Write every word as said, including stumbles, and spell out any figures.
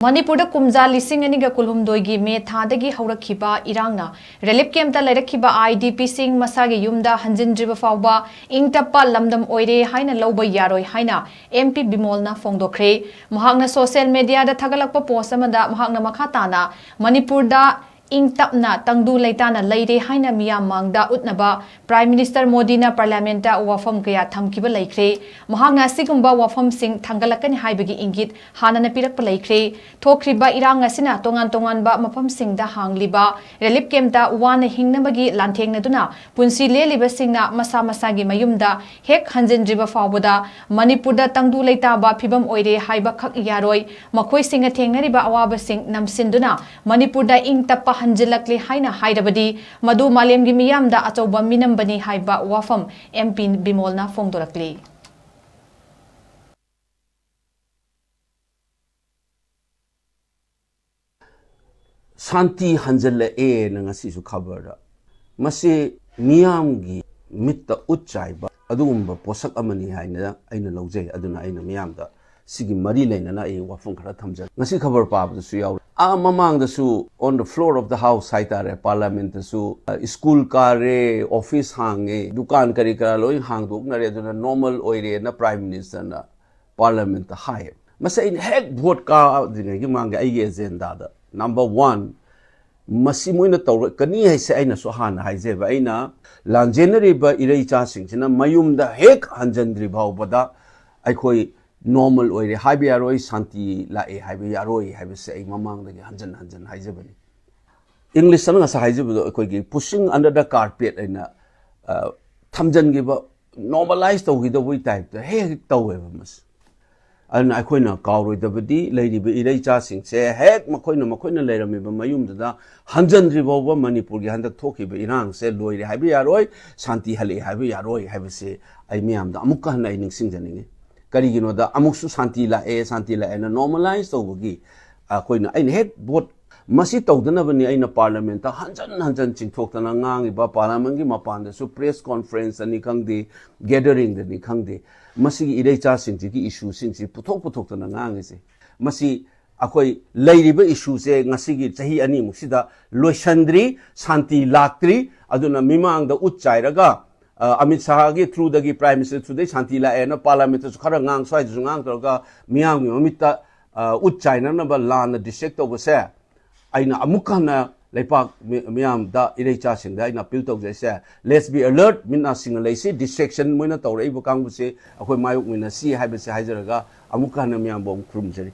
ꯃꯅꯤꯄꯨꯔꯗ ꯀꯨꯝꯖꯥ ꯂꯤꯁꯤꯡ ꯑꯅꯤꯒ ꯀꯨꯟꯍꯨꯝꯗꯣꯏꯒꯤ ꯃꯦ ꯊꯥꯗꯒꯤ ꯍꯧꯔꯛꯈꯤꯕ ꯏꯔꯥꯡꯅ ꯔꯤꯂꯤꯐ ꯀꯦꯝꯞꯇ ꯂꯩꯔꯛꯈꯤꯕ ꯑꯥꯏ ꯗꯤ ꯄꯤꯁꯤꯡ ꯃꯁꯥꯒꯤ ꯌꯨꯝꯗ ꯍꯟꯖꯤꯟꯗ꯭ꯔꯤꯕ ꯐꯥꯎꯕ ꯏꯪ ꯇꯞꯄ ꯂꯝꯗꯝ ꯑꯣꯏꯔꯦ ꯍꯥꯏꯅ ꯂꯧꯕ ꯌꯥꯔꯣꯏ ꯍꯥꯏꯅ ꯑꯦꯝ ꯄꯤ ꯕꯤꯃꯣꯜꯅ ꯐꯣꯡꯗꯣꯛꯈ꯭ꯔꯦ꯫ ꯃꯍꯥꯛꯅ ꯁꯣꯁꯤꯌꯦꯜ ꯃꯤꯗꯤꯌꯥꯗ ꯊꯥꯒꯠꯂꯛꯄ ꯄꯣꯁ ꯑꯃꯗ ꯃꯍꯥꯛꯅ ꯃꯈꯥ ꯇꯥꯅ ꯃꯅꯤꯄꯨꯔꯗ ꯏꯪ ꯇꯞꯅ ꯇꯪꯗꯨ ꯂꯩꯇꯥꯅ ꯂꯩꯔꯦ ꯍꯥꯏꯅ ꯃꯤꯌꯥꯝ ꯃꯥꯡꯗ ꯎꯠꯅꯕ ꯄ꯭ꯔꯥꯏꯝ ꯃꯤꯅꯤꯁꯇꯔ ꯃꯣꯗꯤꯅ ꯄꯥꯔꯂꯤꯌꯥꯃꯦꯟꯠꯇ ꯋꯥꯐꯝ ꯀꯌꯥ ꯊꯝꯈꯤꯕ ꯂꯩꯈ꯭ꯔꯦ꯫ ꯃꯍꯥꯛꯅ ꯑꯁꯤꯒꯨꯝꯕ ꯋꯥꯐꯝꯁꯤꯡ ꯊꯥꯡꯒꯠꯂꯛꯀꯅꯤ ꯍꯥꯏꯕꯒꯤ ꯏꯪꯒꯤꯠ ꯍꯥꯟꯅꯅ ꯄꯤꯔꯛꯄ ꯂꯩꯈ꯭ꯔꯦ꯫ ꯊꯣꯛꯈ꯭ꯔꯤꯕ ꯏꯔꯥꯡ ꯑꯁꯤꯅ ꯇꯣꯉꯥꯟ ꯇꯣꯉꯥꯟꯕ ꯃꯐꯝꯁꯤꯡꯗ ꯍꯥꯡꯂꯤꯕ ꯔꯤꯂꯤꯐ ꯀꯦꯝꯞꯇ ꯋꯥꯅ ꯍꯤꯡꯅꯕꯒꯤ ꯂꯥꯟꯊꯦꯡꯅꯗꯨꯅ ꯄꯨꯟꯁꯤ ꯂꯦꯜꯂꯤꯕꯁꯤꯡꯅ ꯃꯁꯥ ꯃꯁꯥꯒꯤ ꯃꯌꯨꯝꯗ ꯍꯦꯛ ꯍꯟꯖꯤꯟꯗ꯭ꯔꯤꯕ ꯐꯥꯎꯕꯗ ꯃꯅꯤꯄꯨꯔꯗ ꯇꯪꯗꯨ ꯂꯩꯇꯥꯕ ꯐꯤꯕꯝ ꯑꯣꯏꯔꯦ ꯍꯥꯏꯕ ꯈꯛ ꯌꯥꯔꯣꯏ꯫ ꯃꯈꯣꯏꯁꯤꯡꯅ ꯊꯦꯡꯅꯔꯤꯕ ꯑꯋꯥꯕꯁꯤꯡ ꯅꯝꯁꯤꯟꯗꯨꯅ ꯃꯅꯤꯄꯨꯔꯗ ꯏꯪ ꯇꯞꯄ ꯍꯟꯖꯤꯜꯂꯛꯂꯦ ꯍꯥꯏꯅ ꯍꯥꯏꯔꯕꯗꯤ ꯃꯗꯨ ꯃꯥꯂꯦꯝꯒꯤ ꯃꯤꯌꯥꯝꯗ ꯑꯆꯧꯕ ꯃꯤꯅꯝꯕꯅꯤ ꯍꯥꯏꯕ ꯋꯥꯐꯝ ꯑꯦꯝ ꯄꯤ ꯕꯤꯃꯣꯜꯅ ꯐꯣꯡꯗꯣꯔꯛꯂꯤ꯫ ꯁꯥꯟꯇꯤ ꯍꯟꯖꯤꯜꯂꯛꯑꯦꯅ ꯉꯁꯤꯁꯨ ꯈꯕꯔꯗ, ꯃꯁꯤ ꯃꯤꯌꯥꯝꯒꯤ ꯃꯤꯠꯇ ꯎꯠ ꯆꯥꯏꯕ ꯑꯗꯨꯒꯨꯝꯕ ꯄꯣꯠꯁꯛ ꯑꯃꯅꯤ ꯍꯥꯏꯅ ꯑꯩꯅ ꯂꯧꯖꯩ꯫ ꯑꯗꯨꯅ ꯑꯩꯅ ꯃꯤꯌꯥꯝꯗ ꯁꯤꯒꯤ ꯃꯔꯤ ꯂꯩꯅꯅ ꯑꯩ ꯋꯥꯐꯝ ꯈꯔ ꯊꯝꯖꯒꯦ꯫ ꯉꯁꯤ ꯈꯕꯔ ꯄꯥꯕꯗꯁꯨ ꯌꯥꯎꯔꯦ, ꯑꯥ ꯃꯃꯥꯡꯗꯁꯨ on the floor of the house ꯍꯥꯏꯇꯥꯔꯦ, ꯄꯥꯔꯂꯤꯌꯥꯃꯦꯟꯠꯇꯁꯨ, ꯑ, ꯁ꯭ꯀꯨꯜ ꯀꯥꯔꯦ, ꯑꯣꯐꯤꯁ ꯍꯥꯡꯉꯦ, ꯗꯨꯀꯥꯟ ꯀꯔꯤ ꯀꯔꯥ ꯂꯣꯏ ꯍꯥꯡꯗꯣꯛꯅꯔꯦ, ꯑꯗꯨꯅ ꯅꯣꯔꯃꯦꯜ ꯑꯣꯏꯔꯦꯅ ꯄ꯭ꯔꯥꯏꯝ ꯃꯤꯅꯤꯁꯇꯔꯅ ꯄꯥꯔꯂꯤꯌꯥꯃꯦꯟꯠꯇ ꯍꯥꯏꯌꯦ꯫ ꯃꯁꯤ ꯑꯩꯅ ꯍꯦꯛ ꯚꯣꯠ ꯀꯥꯗ꯭ꯔꯤꯉꯩꯒꯤ ꯃꯃꯥꯡꯒꯤ ꯑꯩꯒꯤ ꯑꯦꯖꯦꯟꯗꯥꯗ, ꯅꯝꯕꯔ ꯋꯥꯟ, ꯃꯁꯤ ꯃꯣꯏꯅ ꯇꯧꯔꯛꯀꯅꯤ ꯍꯥꯏꯁꯦ ꯑꯩꯅꯁꯨ ꯍꯥꯟꯅ ꯍꯥꯏꯖꯩꯕ, ꯑꯩꯅ ꯂꯥꯟꯖꯦꯟꯅꯔꯤꯕ ꯏꯔꯩꯆꯥꯁꯤꯡꯁꯤꯅ ꯃꯌꯨꯝꯗ ꯍꯦꯛ ꯍꯟꯖꯤꯟꯗ꯭ꯔꯤ ꯐꯥꯎꯕꯗ ꯑꯩꯈꯣꯏ ꯅꯣꯔꯃꯦꯜ ꯑꯣꯏꯔꯦ ꯍꯥꯏꯕ ꯌꯥꯔꯣꯏ, ꯁꯥꯟꯇꯤ ꯂꯥꯛꯑꯦ ꯍꯥꯏꯕ ꯌꯥꯔꯣꯏ ꯍꯥꯏꯕꯁꯦ ꯑꯩ ꯃꯃꯥꯡꯗꯒꯤ ꯍꯟꯖꯟ ꯍꯟꯖꯟ ꯍꯥꯏꯖꯕꯅꯤ꯫ ꯏꯪꯂꯤꯁꯇꯅ ꯉꯁꯥꯏ ꯍꯥꯏꯖꯕꯗꯣ ꯑꯩꯈꯣꯏꯒꯤ pushing under the carpet ꯍꯥꯏꯅ, ꯑ, ꯊꯝꯖꯤꯟꯈꯤꯕ, ꯅꯣꯔꯃꯦꯂꯥꯏꯁ ꯇꯧꯈꯤꯗꯧꯕꯒꯤ ꯇꯥꯏꯞꯇ ꯍꯦꯛ ꯍꯦꯛ ꯇꯧꯋꯦꯕ ꯃꯁꯤ꯫ ꯑꯗꯨꯅ ꯑꯩꯈꯣꯏꯅ ꯀꯥꯎꯔꯣꯏꯗꯕꯗꯤ ꯂꯩꯔꯤꯕ ꯏꯔꯩꯆꯥꯁꯤꯡꯁꯦ ꯍꯦꯛ ꯃꯈꯣꯏꯅ, ꯃꯈꯣꯏꯅ ꯂꯩꯔꯝꯃꯤꯕ ꯃꯌꯨꯝꯗꯨꯗ ꯍꯟꯖꯟꯗ꯭ꯔꯤ ꯐꯥꯎꯕ ꯃꯅꯤꯄꯨꯔꯒꯤ ꯍꯟꯗꯛ ꯊꯣꯛꯈꯤꯕ ꯏꯔꯥꯡꯁꯦ ꯂꯣꯏꯔꯦ ꯍꯥꯏꯕ ꯌꯥꯔꯣꯏ, ꯁꯥꯟꯇꯤ ꯍꯜꯂꯛꯑꯦ ꯍꯥꯏꯕ ꯌꯥꯔꯣꯏ ꯍꯥꯏꯕꯁꯦ ꯑꯩ ꯃꯤꯌꯥꯝꯗ ꯑꯃꯨꯛꯀ ꯍꯟꯅ ꯑꯩ ꯅꯤꯡꯁꯤꯡꯖꯅꯤꯡꯉꯤ꯫ ꯀꯔꯤꯒꯤꯅꯣꯗ ꯑꯃꯨꯛꯁꯨ ꯁꯥꯟꯇꯤ ꯂꯥꯛꯑꯦ, ꯁꯥꯟꯇꯤ ꯂꯥꯛꯑꯦꯅ ꯅꯣꯔꯃꯦꯂꯥꯏꯁ ꯇꯧꯕꯒꯤ ꯑꯩꯈꯣꯏꯅ, ꯑꯩꯅ ꯍꯦꯛ ꯚꯣꯠ, ꯃꯁꯤ ꯇꯧꯗꯅꯕꯅꯤ ꯑꯩꯅ ꯄꯥꯔꯂꯤꯌꯥꯃꯦꯟꯠꯇ ꯍꯟꯖꯟ ꯍꯟꯖꯟ ꯆꯤꯡꯊꯣꯛꯇꯅ ꯉꯥꯡꯉꯤꯕ, ꯄꯥꯔꯂꯤꯌꯥꯃꯦꯟꯠꯀꯤ ꯃꯄꯥꯟꯗꯁꯨ ꯄ꯭ꯔꯦꯁ ꯀꯣꯟꯐ꯭ꯔꯦꯟꯁꯇꯅꯤ ꯈꯪꯗꯦ, ꯒꯦꯗꯔꯤꯡꯗꯅꯤ ꯈꯪꯗꯦ, ꯃꯁꯤꯒꯤ ꯏꯔꯩꯆꯥꯁꯤꯡꯁꯤꯒꯤ ꯏꯁꯨꯁꯤꯡꯁꯤ ꯄꯨꯊꯣꯛ ꯄꯨꯊꯣꯛꯇꯅ ꯉꯥꯡꯉꯤꯁꯦ꯫ ꯃꯁꯤ ꯑꯩꯈꯣꯏ ꯂꯩꯔꯤꯕ ꯏꯁꯨꯁꯦ ꯉꯁꯤꯒꯤ ꯆꯍꯤ ꯑꯅꯤꯃꯨꯛꯁꯤꯗ ꯂꯣꯏꯁꯤꯟꯗ꯭ꯔꯤ, ꯁꯥꯟꯇꯤ ꯂꯥꯛꯇ꯭ꯔꯤ꯫ ꯑꯗꯨꯅ ꯃꯤꯃꯥꯡꯗ ꯎꯠ ꯆꯥꯏꯔꯒ, ꯑ, ꯑꯃꯤꯠ ꯁꯥꯍꯒꯤ ꯊ꯭ꯔꯨꯗꯒꯤ, ꯄ꯭ꯔꯥꯏꯝ ꯃꯤꯅꯤꯁꯇꯔ ꯊ꯭ꯔꯨꯗꯩ ꯁꯥꯟꯇꯤ ꯂꯥꯛꯑꯦꯅ ꯄꯥꯔꯂꯥꯃꯦꯟꯠꯇꯁꯨ ꯈꯔ ꯉꯥꯡ, ꯁ꯭ꯋꯥꯏꯗꯁꯨ ꯉꯥꯡ ꯇꯧꯔꯒ ꯃꯤꯌꯥꯝꯒꯤ ꯃꯃꯤꯠꯇ, ꯑ, ꯎꯠ ꯆꯥꯏꯅꯅꯕ ꯂꯥꯟꯅ ꯗꯤꯁꯇ꯭ꯔꯦꯛ ꯇꯧꯕꯁꯦ ꯑꯩꯅ ꯑꯃꯨꯛ ꯍꯟꯅ ꯂꯩꯄꯥꯛ ꯃꯤ-, ꯃꯤꯌꯥꯝꯗ, ꯏꯔꯩꯆꯥꯁꯤꯡꯗ ꯑꯩꯅ ꯑꯄꯤꯜ ꯇꯧꯖꯩꯁꯦ, let's be alert, ꯃꯤꯠ ꯅꯥ ꯁꯤꯡꯅ ꯂꯩꯁꯤ, ꯗꯤꯁꯇ꯭ꯔꯦꯛꯁꯟ ꯃꯣꯏꯅ ꯇꯧꯔꯛꯏꯕ ꯀꯥꯡꯕꯨꯁꯤ ꯑꯩꯈꯣꯏ ꯃꯥꯌꯣꯛꯃꯤꯟꯅꯁꯤ ꯍꯥꯏꯕꯁꯦ ꯍꯥꯏꯖꯔꯒ ꯑꯃꯨꯛ ꯍꯟꯅ ꯃꯌꯥꯝꯕꯨ ꯑꯃꯨꯛ ꯈꯨꯔꯨꯝꯖꯔꯤ꯫